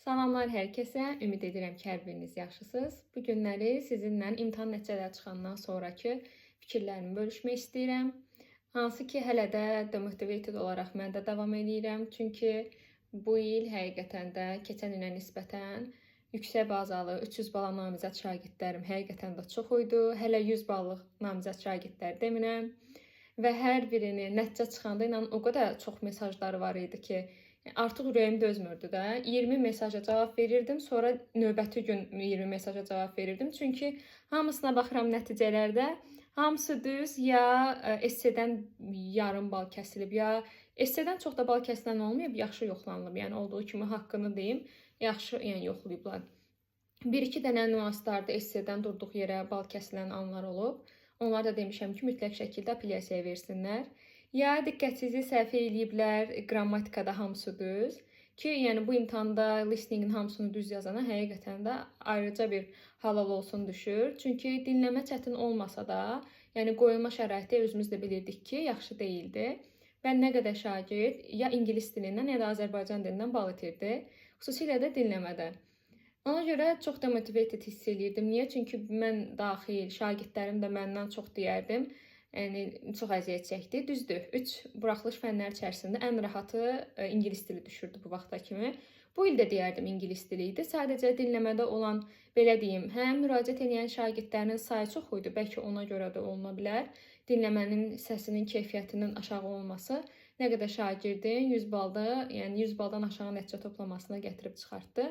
Salamlar hər kəsə. Ümid edirəm ki, hər biriniz yaxşısınız. Bu günləri sizinlə imtahan nəticələri çıxandan sonrakı fikirlərimi bölüşmək istəyirəm. Hansı ki, hələ də demotivated olaraq mən də davam eləyirəm. Çünki bu il həqiqətən də keçən ilə nisbətən yüksək bazalı 300 bala namizəd şagirdlərim həqiqətən də çox idi. Hələ 100 ballıq namizəd şagirdlər demirəm. Və hər birini nəticə çıxanda inan o qədər çox mesajları var idi ki, artıq ürəyim dözmürdü də. 20 mesaja cavab verirdim, sonra növbəti gün 20 mesaja cavab verirdim. Çünki hamısına baxıram nəticələrdə, hamısı düz ya esse-dən yarım bal kəsilib, ya esse-dən çox da bal kəsilən olmayıb, yaxşı yoxlanılıb. Yəni olduğu kimi haqqını deyim, yaxşı yəni yoxlayıblar. Bir-iki dənə nüanslarda esse-dən durduq yerə bal kəsilən anlar olub. Onlar da demişəm ki, mütləq şəkildə apellyasiyaya versinlər. Ya diqqətsizlik səhvi eləyiblər, qrammatikada hamısı düz. Ki, yəni bu imtahanda listeningin hamısını düz yazana həqiqətən də ayrıca bir halal olsun düşür. Çünki dinləmə çətin olmasa da, yəni qoyulma şəraiti özümüz də bilirdik ki, yaxşı deyildi. Və nə qədər şagird ya ingilis dilindən, ya da Azərbaycan dilindən bal itirdi. Xüsusilə də dinləmədə. Ona görə çox demotivated hiss eləyirdim. Niyə? Çünki mən daxil, şagirdlərim də məndən çox deyərdim. Yəni çox əziyyət çəkdi. Düzdür, 3 buraxılış fənlər içərisində ən rahatı ingilis dili düşürdü bu vaxta kimi. Bu il də deyərdim ingilis dili idi. Sadəcə dinləmədə olan, belə deyim, həm müraciət edən şagirdlərin sayı çox idi, bəlkə ona görə də oluna bilər. Dinləmənin səsinin keyfiyyətinin aşağı olması nə qədər şagirdin 100 balda, yəni 100 baldan aşağı nəticə toplamasına gətirib çıxartdı.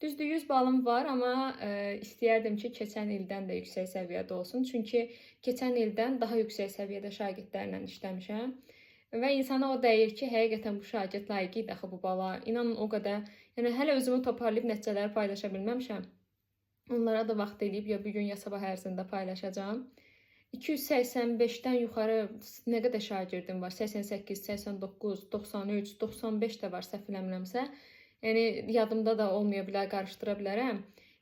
Düzdür, 100 balım var, amma istəyərdim ki, keçən ildən də yüksək səviyyədə olsun. Çünki keçən ildən daha yüksək səviyyədə şagirdlərlə işləmişəm. Və insana o dəyir ki, həqiqətən bu şagird layiq idi axı bu bala. İnanın o qədər, yəni hələ özümü toparlayıb nəticələri paylaşa bilməmişəm. Onlara da vaxt eləyib ya bu gün, ya sabah ərzində paylaşacağam. 285-dən yuxarı nə qədər şagirdim var? 88, 89, 93, 95 də var səhv eləmirəmsə. Yəni yadımda da olmaya bilər, qarışdıra bilərəm.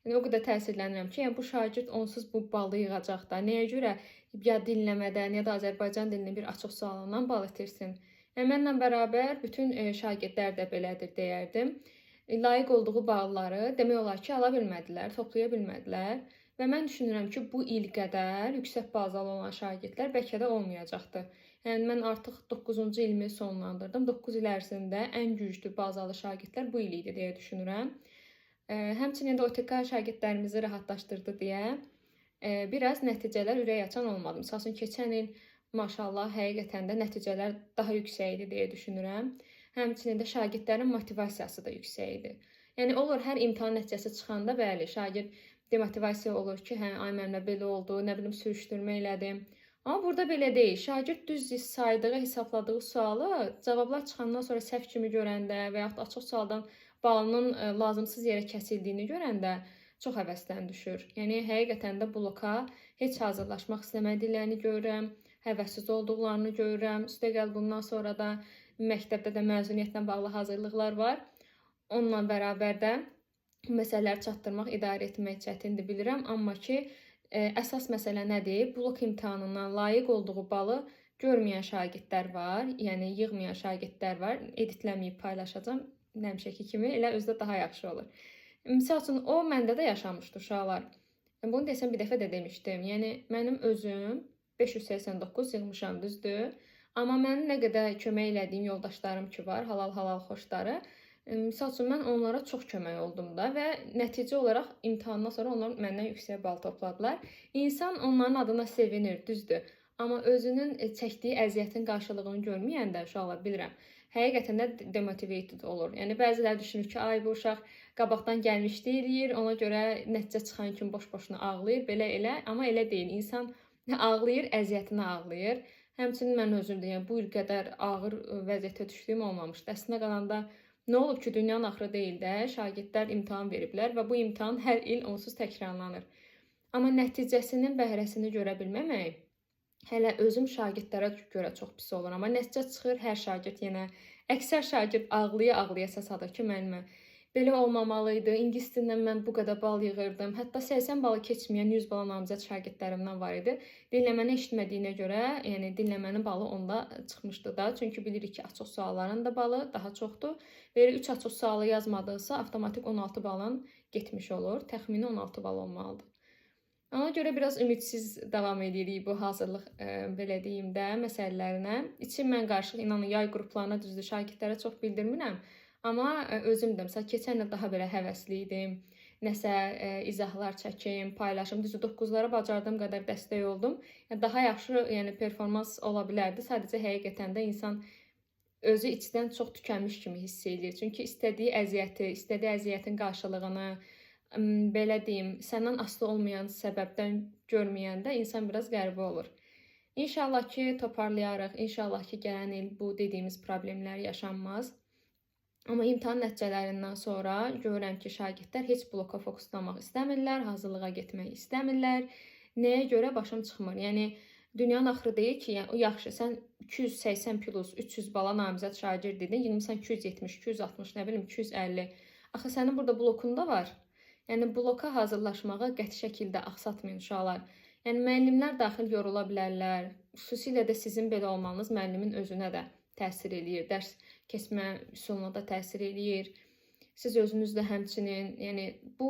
Yəni o qədər təsirlənirəm ki, yəni bu şagird onsuz bu balı yığacaq da. Nəyə görə ya dinləmədən, ya da Azərbaycan dilinin bir açıq sualından bal itirsin? Yəni mənlə bərabər bütün şagirdlər də belədir deyərdim. Layiq olduğu balları demək olar ki, ala bilmədilər, toplaya bilmədilər. Və mən düşünürəm ki, bu il qədər yüksək bazalı olan şagirdlər bəlkə də olmayacaqdı. Yəni mən artıq 9-cu ilimi sonlandırdım. 9 il ərzində ən güclü bazalı şagirdlər bu il idi deyə düşünürəm. Həmçinin də OTK şagirdlərimizi rahatlaşdırdı deyə biraz nəticələr ürək açan olmadı. Məsəl üçün keçən il maşallah həqiqətən də nəticələr daha yüksək idi deyə düşünürəm. Həmçinin də şagirdlərin motivasiyası da yüksək idi. Yəni olur hər imtahan nəticəsi çıxanda bəli, şagird demotivasiya olur ki, hə, ay mənimlə belə oldu, nə bilim sürüşdürmə elədim. Amma burada belə deyil. Şagird düz saydığı, hesabladığı sualı cavablar çıxandan sonra səhv kimi görəndə və yaxud açıq sualdan balının lazımsız yerə kəsildiyini görəndə çox həvəsdən düşür. Yəni həqiqətən də bloka heç hazırlaşmaq istəmədiklərini görürəm, həvəssiz olduqlarını görürəm. Üstəgəl bundan sonra da məktəbdə də məzuniyyətlə bağlı hazırlıqlar var. Onunla bərabər də məsələləri çatdırmaq, idarə etmək çətindir bilirəm, amma ki əsas məsələ nədir? Blok imtahanından layiq olduğu balı görməyən şagirdlər var, yəni yığmayan şagirdlər var. Editləməyib paylaşacağam həmişəki kimi, elə özü də daha yaxşı olur. Məsəl üçün o məndə də yaşanmışdı uşaqlar. Bunu desəm bir dəfə də demişdim. Yəni mənim özüm 589 yığmışam, düzdür? Amma mənim nə qədər kömək elədiyim yoldaşlarım ki var, halal-halal xoşları. Misal üçün mən onlara çox kömək oldum da və nəticə olaraq imtahandan sonra onlar məndən yüksək bal topladılar. İnsan onların adına sevinir, düzdür. Amma özünün çəkdiyi əziyyətin qarşılığını görməyəndə uşaqlar bilirəm, həqiqətən də demotivated olur. Yəni bəziləri düşünür ki, ay bu uşaq qabaqdan gəlmişdi eləyir, ona görə nəticə çıxan kimi boş-boşuna ağlayır, belə elə, amma elə deyil. İnsan ağlayır, əziyyətinə ağlayır. Həmçinin mən özüm də, yəni bu il qədər ağır vəziyyətə düşdüyüm olmamışdı. Əslində qalanda nə olub ki, dünyanın axırı deyil də, şagirdlər imtahan veriblər və bu imtahan hər il onsuz təkrarlanır. Amma nəticəsinin bəhrəsini görə bilməmək hələ özüm şagirdlərə görə çox pis olur. Amma nəticə çıxır, hər şagird yenə, əksər şagird ağlaya-ağlaya səs atır ki, müəllimə, Belə olmamalı idi. İngilis dilindən mən bu qədər bal yığırdım. Hətta 80 balı keçməyən 100 bala namizəd şagirdlərimdən var idi. Dinləməni eşitmədiyinə görə, yəni dinləmənin balı onda çıxmışdı da. Çünki bilirik ki, açıq sualların da balı daha çoxdur. Belə 3 açıq sualı yazmadınsa, avtomatik 16 balın getmiş olur. Təxmini 16 bal olmalıdır. Ona görə biraz ümidsiz davam edirik bu hazırlıq, belə deyim də, məsələlərinə. İçim mən qarışıq, inanın, yay qruplarına düzdür, şagirdlərə çox bildirmirəm. Amma özüm də məsəl keçən il daha belə həvəsli idim. Nəsə izahlar çəkim, paylaşım. Düzdür, 9-lara bacardığım qədər dəstək oldum. Yəni daha yaxşı, yəni performans ola bilərdi. Sadəcə həqiqətən də insan özü içdən çox tükənmiş kimi hiss eləyir. Çünki istədiyi əziyyəti, istədiyi əziyyətin qarşılığını, belə deyim, səndən asılı olmayan səbəbdən görməyəndə insan biraz qəribə olur. İnşallah ki, toparlayarıq. İnşallah ki, gələn il bu dediyimiz problemlər yaşanmaz. Amma imtahan nəticələrindən sonra görürəm ki, şagirdlər heç bloka fokuslanmaq istəmirlər, hazırlığa getmək istəmirlər. Nəyə görə başım çıxmır? Yəni dünyanın axırı deyil ki, yəni o yaxşı, sən 280 plus 300 bala namizəd şagird idin, yığmısan 270, 260, nə bilim 250. Axı sənin burada blokunda var. Yəni bloka hazırlaşmağa qəti şəkildə axsatmayın uşaqlar. Yəni müəllimlər daxil yorula bilərlər. Xüsusilə də sizin belə olmanız müəllimin özünə də təsir eləyir. Dərs keçmə üsuluna da təsir eləyir. Siz özünüz də həmçinin, yəni bu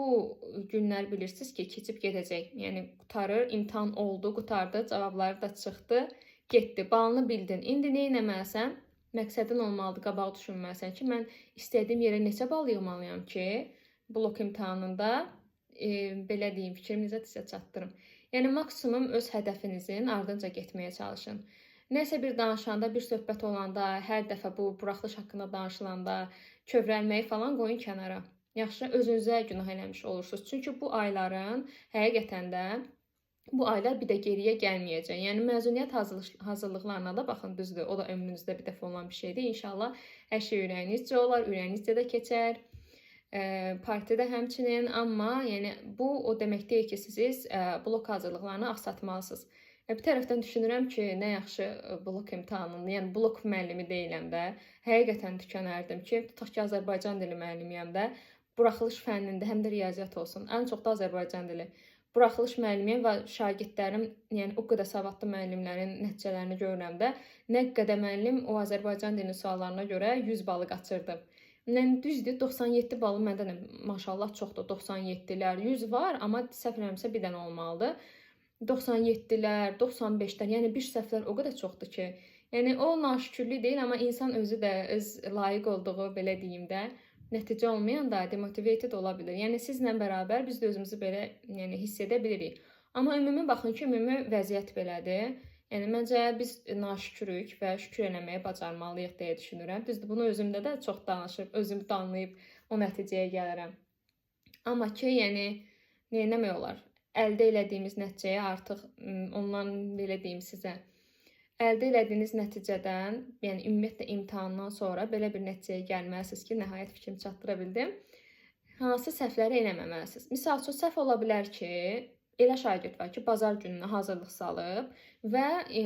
günlər bilirsiniz ki, keçib gedəcək. Yəni qurtarır, imtahan oldu, qurtardı, cavabları da çıxdı, getdi. Balını bildin. İndi nə etməlisən? Məqsədin olmalıdır, qabağı düşünməlisən ki, mən istədiyim yerə neçə bal yığmalıyam ki, blok imtahanında belə deyim, fikrimi necə sizə çatdırım. Yəni maksimum öz hədəfinizin ardınca getməyə çalışın. Nəsə bir danışanda, bir söhbət olanda, hər dəfə bu buraxılış haqqında danışılanda kövrəlməyi falan qoyun kənara. Yaxşı, özünüzə günah eləmiş olursunuz. Çünki bu ayların həqiqətən də bu aylar bir də geriyə gəlməyəcək. Yəni məzuniyyət hazırlıqlarına da baxın, düzdür. O da ömrünüzdə bir dəfə olan bir şeydir. İnşallah hər şey ürəyinizcə olar, ürəyinizcə də keçər. Partidə həmçinin, amma yəni bu o demək deyil ki, siz blok hazırlıqlarını axsatmalısınız. Bir tərəfdən düşünürəm ki, nə yaxşı blok imtahanını, yəni blok müəllimi deyiləm də. Həqiqətən tükənərdim ki, tutaq ki, Azərbaycan dili müəllimiyəm də, buraxılış fənnində həm də riyaziyyat olsun, ən çox da Azərbaycan dili. Buraxılış müəllimiyəm və şagirdlərim, yəni o qədər savadlı müəllimlərin nəticələrini görürəm də, nə qədər müəllim o Azərbaycan dilinin suallarına görə 100 balı qaçırdı. Yəni düzdür, 97 balı məndə də maşallah çoxdur, 97-lər, 100 var, amma səhv eləmirəmsə bir dənə olmalıdır. 97-lər, 95-lər, yəni bir səhvlər o qədər çoxdur ki, yəni o naşükürlük deyil, amma insan özü də öz layiq olduğu, belə deyim də, nəticə olmayan da demotivated ola bilir. Yəni sizlə bərabər biz də özümüzü belə, yəni hiss edə bilirik. Amma ümumi baxın ki, ümumi vəziyyət belədir. Yəni məncə biz naşükürük və şükür eləməyi bacarmalıyıq deyə düşünürəm. Düzdür, bunu özümdə də çox danışıb, özüm danlayıb o nəticəyə gəlirəm. Amma ki, yəni nə etmək olar? Əldə elədiyimiz nəticəyə artıq ondan belə deyim sizə. Əldə elədiyiniz nəticədən, yəni ümumiyyətlə imtahandan sonra belə bir nəticəyə gəlməlisiniz ki, nəhayət fikrimi çatdıra bildim. Hansı səhvləri eləməməlisiniz? Misal üçün, səhv ola bilər ki, elə şagird var ki, bazar gününə hazırlıq salıb və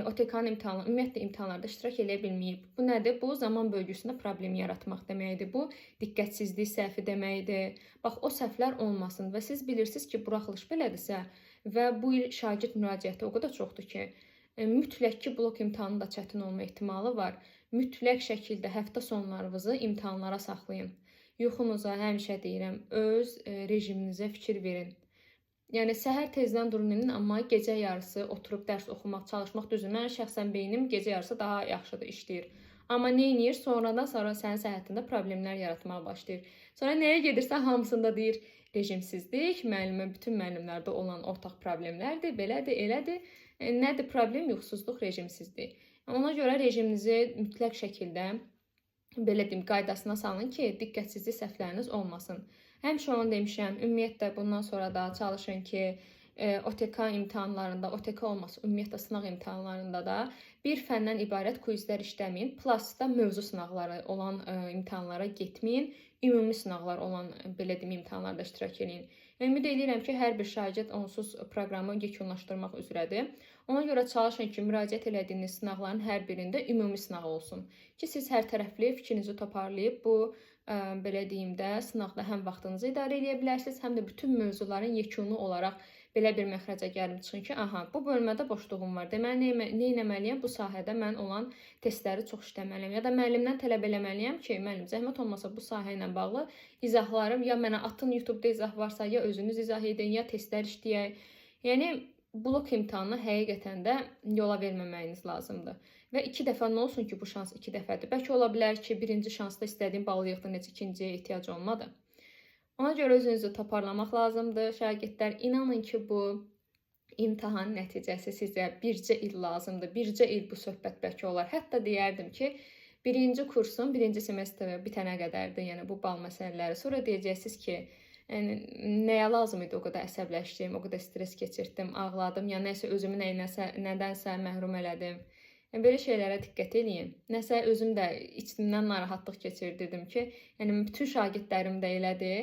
OTK-nın imtahanı, ümumiyyətlə imtahanlarda iştirak eləyə bilməyib. Bu nədir? Bu zaman bölgüsündə problem yaratmaq deməkdir. Bu diqqətsizlik səhvi deməkdir. Bax, o səhvlər olmasın və siz bilirsiniz ki, buraxılış belədirsə və bu il şagird müraciəti o qədər çoxdur ki, mütləq ki, blok imtahanı da çətin olma ehtimalı var. Mütləq şəkildə həftə sonlarınızı imtahanlara saxlayın. Yuxunuza həmişə deyirəm, öz rejiminizə fikir verin. Yəni səhər tezdən durun, amma gecə yarısı oturub dərs oxumaq, çalışmaq düzdür. Mənim şəxsən beynim gecə yarısı daha yaxşıdır, işləyir. Amma nə edir? Sonradan sonra sənin səhhətində problemlər yaratmağa başlayır. Sonra nəyə gedirsə hamısında deyir rejimsizlik, müəllimə, bütün müəllimlərdə olan ortaq problemlərdir, belədir, elədir. Nədir problem? Yuxusuzluq, rejimsizlik. Ona görə rejiminizi mütləq şəkildə belə deyim, qaydasına salın ki, diqqətsizlik səhvləriniz olmasın. Həmişə onu demişəm, ümumiyyətlə bundan sonra da çalışın ki, OTK imtahanlarında, OTK olmasın, ümumiyyətlə sınaq imtahanlarında da bir fəndən ibarət quizlər işləməyin. Plusda mövzu sınaqları olan imtahanlara getməyin. ümumi sınaqlar olan, belə deyim, imtahanlarda iştirak eləyin. Ümid edirəm ki, hər bir şagird onsuz proqramı yekunlaşdırmaq üzrədir. Ona görə çalışın ki, müraciət elədiyiniz sınaqların hər birində ümumi sınaq olsun ki, siz hər tərəfli fikrinizi toparlayıb bu belə deyim də, sınaqda həm vaxtınızı idarə eləyə bilərsiniz, həm də bütün mövzuların yekunu olaraq belə bir məxrəcə gəlib çıxın ki, aha, bu bölmədə boşluğum var. Deməli, nə etməliyəm? Bu sahədə mən olan testləri çox işləməliyəm. Ya da müəllimdən tələb eləməliyəm ki, müəllim, zəhmət olmasa bu sahə ilə bağlı izahlarım ya mənə atın, YouTube-da izah varsa, ya özünüz izah edin, ya testlər işləyək. Yəni, blok imtahanını həqiqətən də yola verməməyiniz lazımdır. Və 2 dəfə nə olsun ki, bu şans 2 dəfədir. Bəlkə ola bilər ki, birinci şansda istədiyin balı yığdın, heç ikinciyə ehtiyac olmadı. Ona görə özünüzü toparlamaq lazımdır. Şagirdlər, inanın ki, bu imtahan nəticəsi sizə bircə il lazımdır. Bircə il bu söhbət bəlkə olar. Hətta deyərdim ki, birinci kursun birinci semestri bitənə qədərdir, yəni bu bal məsələləri. Sonra deyəcəksiniz ki, yəni, nəyə lazım idi o qədər əsəbləşdim, o qədər stres keçirtdim, ağladım, ya nəsə özümü nədənsə məhrum elədim. Yəni, belə şeylərə diqqət eləyin. Nəsə özüm də içimdən narahatlıq keçirdirdim ki, yəni bütün şagirdlərim də elədi.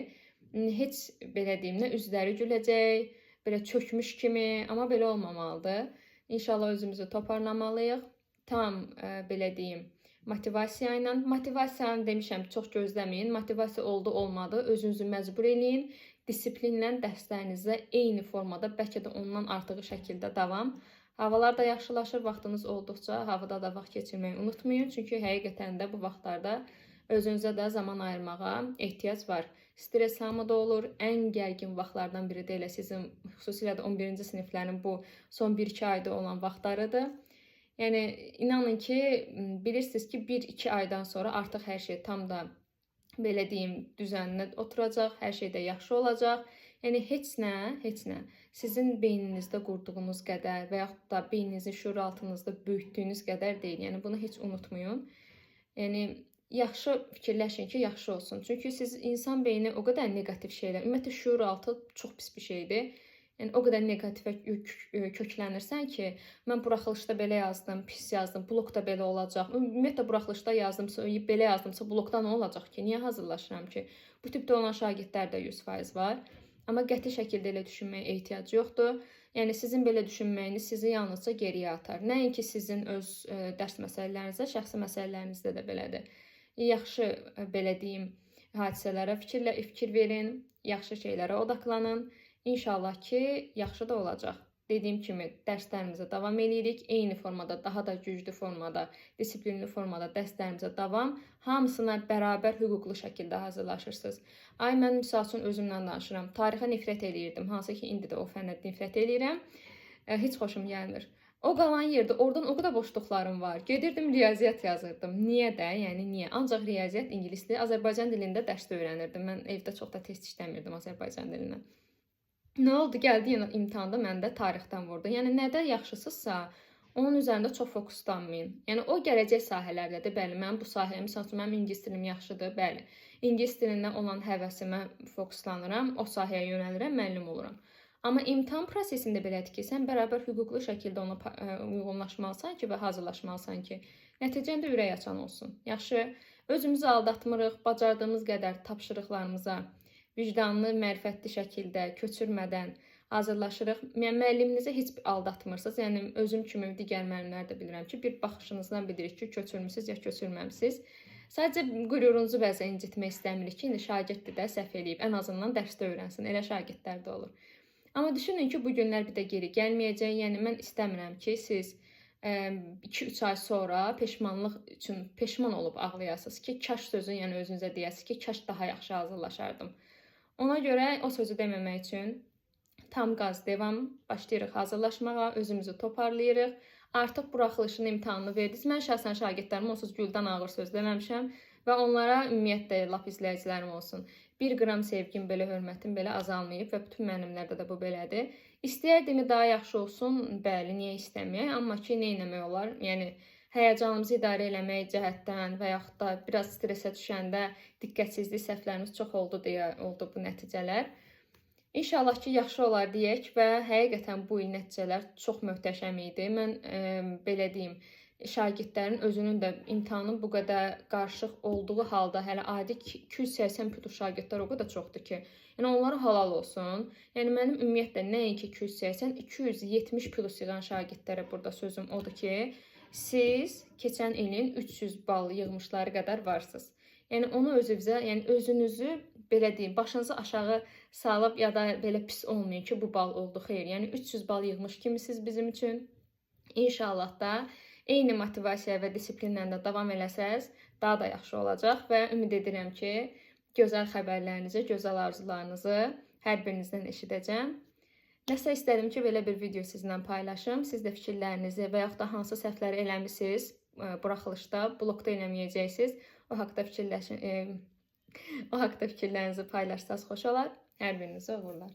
Heç belə deyim, nə üzləri güləcək, belə çökmüş kimi, amma belə olmamalıdır. İnşallah özümüzü toparlamalıyıq. Tam belə deyim, motivasiya ilə. Motivasiyanı demişəm, çox gözləməyin. Motivasiya oldu, olmadı. Özünüzü məcbur eləyin. Disiplinlə dərslərinizə eyni formada, bəlkə də ondan artığı şəkildə davam. Havalar da yaxşılaşır, vaxtınız olduqca havada da vaxt keçirməyi unutmayın. Çünki həqiqətən də bu vaxtlarda özünüzə də zaman ayırmağa ehtiyac var. Stres hamıda olur. Ən gərgin vaxtlardan biri də elə sizin, xüsusilə də 11-ci siniflərin bu son 1-2 ayda olan vaxtlarıdır. Yəni, inanın ki, bilirsiniz ki, 1-2 aydan sonra artıq hər şey tam da, belə deyim, düzəninə oturacaq, hər şey də yaxşı olacaq. Yəni, heç nə sizin beyninizdə qurduğunuz qədər və yaxud da beyninizin şüuraltınızda böyütdüyünüz qədər deyil. Yəni, bunu heç unutmayın. Yəni, yaxşı fikirləşin ki, yaxşı olsun. Çünki siz insan beyni o qədər neqativ şeylər, ümumiyyətlə şüuraltı çox pis bir şeydir. Yəni, o qədər neqativə köklənirsən ki, mən buraxılışda belə yazdım, pis yazdım, blokda belə olacaq. Ümumiyyətlə buraxılışda yazdımsa, belə yazdımsa, blokda nə olacaq ki? Niyə hazırlaşıram ki? Bu tipdə olan şagirdlər də 100% var. Amma qəti şəkildə elə düşünməyə ehtiyac yoxdur. Yəni, sizin belə düşünməyiniz sizi yalnızca geriyə atar. Nəinki sizin öz dərs məsələlərinizdə, şəxsi məsələlərinizdə də belədir. Yaxşı, belə deyim, hadisələrə fikir verin, yaxşı şeylərə odaqlanın. İnşallah ki, yaxşı da olacaq. Dediyim kimi, dərslərimizə davam eləyirik. Eyni formada, daha da güclü formada, disiplinli formada dərslərimizə davam. Hamısına bərabər hüquqlu şəkildə hazırlaşırsınız. Ay, mən misal üçün özümdən danışıram. Tarixə nifrət eləyirdim. Hansı ki, indi də o fənnə nifrət eləyirəm. Heç xoşum gəlmir. O qalan yerdə oradan o qədər boşluqlarım var. Gedirdim, riyaziyyat yazırdım. Niyə də? Yəni, niyə? Ancaq riyaziyyat, ingilis dili, Azərbaycan dilində dərsdə öyrənirdim. Mən evdə çox da test işləmirdim Azərbaycan dilindən. Nə oldu? Gəldi yenə imtahanda məndə tarixdən vurdu. Yəni, nədə yaxşısınızsa, onun üzərində çox fokuslanmayın. Yəni, o gələcək sahələrdədir. Bəli, mənim bu sahəyə, misal üçün, mənim ingilis dilim yaxşıdır. Bəli, ingilis dilindən olan həvəsimə fokuslanıram, o sahəyə yönəlirəm, müəllim oluram. Amma imtahan prosesində belədir ki, sən bərabər hüquqlu şəkildə ona uyğunlaşmalısan ki və hazırlaşmalısan ki, nəticən də ürək açan olsun. Yaxşı, özümüzü aldatmırıq, bacardığımız qədər tapşırıqlarımıza vicdanlı, mərifətli şəkildə köçürmədən hazırlaşırıq. Yəni, müəlliminizə heç bir aldatmırsınız. Yəni, özüm kimi digər müəllimlər də bilirəm ki, bir baxışınızdan bilirik ki, köçürmüsünüz ya köçürməmisiniz. Sadəcə qürurunuzu bəzən incitmək istəmirik ki, indi şagirddir də səhv eləyib, ən azından dərsdə öyrənsin. Elə şagirdlər də olur. Amma düşünün ki, bu günlər bir də geri gəlməyəcək. Yəni, mən istəmirəm ki, siz 2-3 ay sonra peşmanlıq üçün peşman olub ağlayasınız ki, kaş sözü, yəni özünüzə deyəsiniz ki, kaş daha yaxşı hazırlaşardım. Ona görə o sözü deməmək üçün tam qaz devam, başlayırıq hazırlaşmağa, özümüzü toparlayırıq. Artıq buraxılışın imtahanını verdiniz. Mən şəxsən şagirdlərimə onsuz güldən ağır söz deməmişəm və onlara ümumiyyətlə lap izləyicilərim olsun. 1 qram sevgim belə, hörmətim belə azalmayıb və bütün müəllimlərdə də bu belədir. İstəyərdimi daha yaxşı olsun? Bəli, niyə istəməyək? Amma ki, nə etmək olar? Yəni, həyəcanımızı idarə eləmək cəhətdən və yaxud da biraz stresə düşəndə diqqətsizlik səhvlərimiz çox oldu deyə oldu bu nəticələr. İnşallah ki, yaxşı olar deyək və həqiqətən bu il nəticələr çox möhtəşəm idi. Mən belə deyim, Şagirdlərin özünün də imtahanın bu qədər qarışıq olduğu halda hələ adi 280 plus şagirdlər o qədər çoxdur ki, yəni onlara halal olsun. Yəni mənim ümumiyyətlə nəinki 280, 270 plus yığan şagirdlərə burada sözüm odur ki, siz keçən ilin 300 bal yığmışları qədər varsınız. Yəni onu özünüzə, yəni özünüzü belə deyim, başınızı aşağı salıb ya da belə pis olmayın ki, bu bal oldu. Xeyr, yəni 300 bal yığmış kimisiniz bizim üçün. İnşallah da eyni motivasiya və disiplinlə də davam eləsəz, daha da yaxşı olacaq və ümid edirəm ki, gözəl xəbərlərinizi, gözəl arzularınızı hər birinizdən eşidəcəm. Nəsə istədim ki, belə bir video sizinlə paylaşım. Siz də fikirlərinizi və yaxud da hansı səhvləri eləmisiniz buraxılışda, blokda eləməyəcəksiniz. O haqda fikirləşin, o haqda fikirlərinizi paylaşsaz xoş olar. Hər birinizə uğurlar.